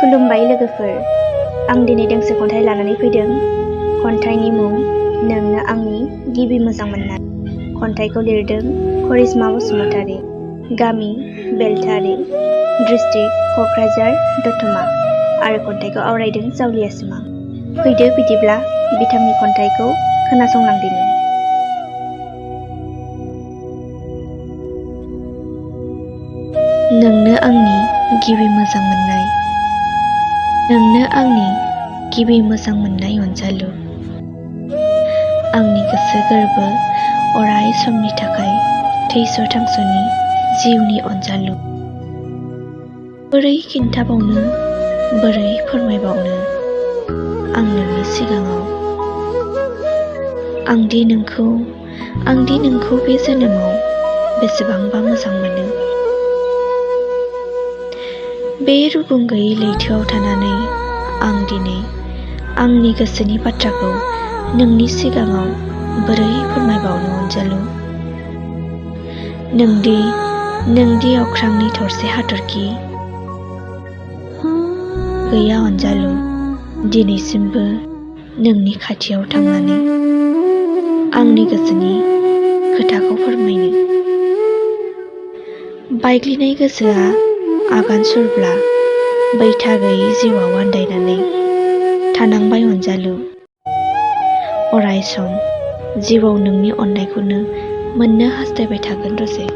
खुलुमबाय लोगोफोर, आं दिनै दोंसे खन्थाइ लानानै फैदों। खन्थाइनि मुं नोंनो आंनि गिबि मोजां मोननाय। खन्थाइखौ लिरदों करिश्मा बसुमतारी, गामि बेलथारि, डिस्ट्रिक्ट क'क्राझार दतमा आरो खन्थाइखौ आवरायदों जावलिया सिमां। फैदो बिदिब्ला बिथांनि खन्थाइखौ खोनासंलांदिनि। नोंनो आंनि गिबि मोजां मोननाय। नोंनो आंनि गिबि मोजां मोननाय अनजालु, आंनि गोसो गोरबो अराय समनि थाखाय थैस' थांस'नि जिउनि अनजालु। बोरै खिन्थाबावनो, बोरै फोरमायबावनो आं नोंनि सिगाङाव, आंदि नोंखौ बे जोनोमाव बेसेबांबा मोजां मोनो। बे रुगुं गैयै लैथोआव थानानै आं दिनै आंनि गोसोनि बाथ्राखौ नोंनि सिगाङाव बोरै फोरमायबावनो अनजालु। नोंदि अख्रांनि थरसे हाथरखि गैया अनजालु, दिनैसिमबो नोंनि खाथियाव थांनानै आंनि गोसोनि खोथाखौ फोरमायनो। बायग्लिनाय गोसोआ आगान सुरब्ला बैथा गैयै जिउआव आन्दायनानै थानांबाय अनजालु। अराय सम जिउआव नोंनि अननायखौनो मोननो हास्थायबाय थागोन रजे।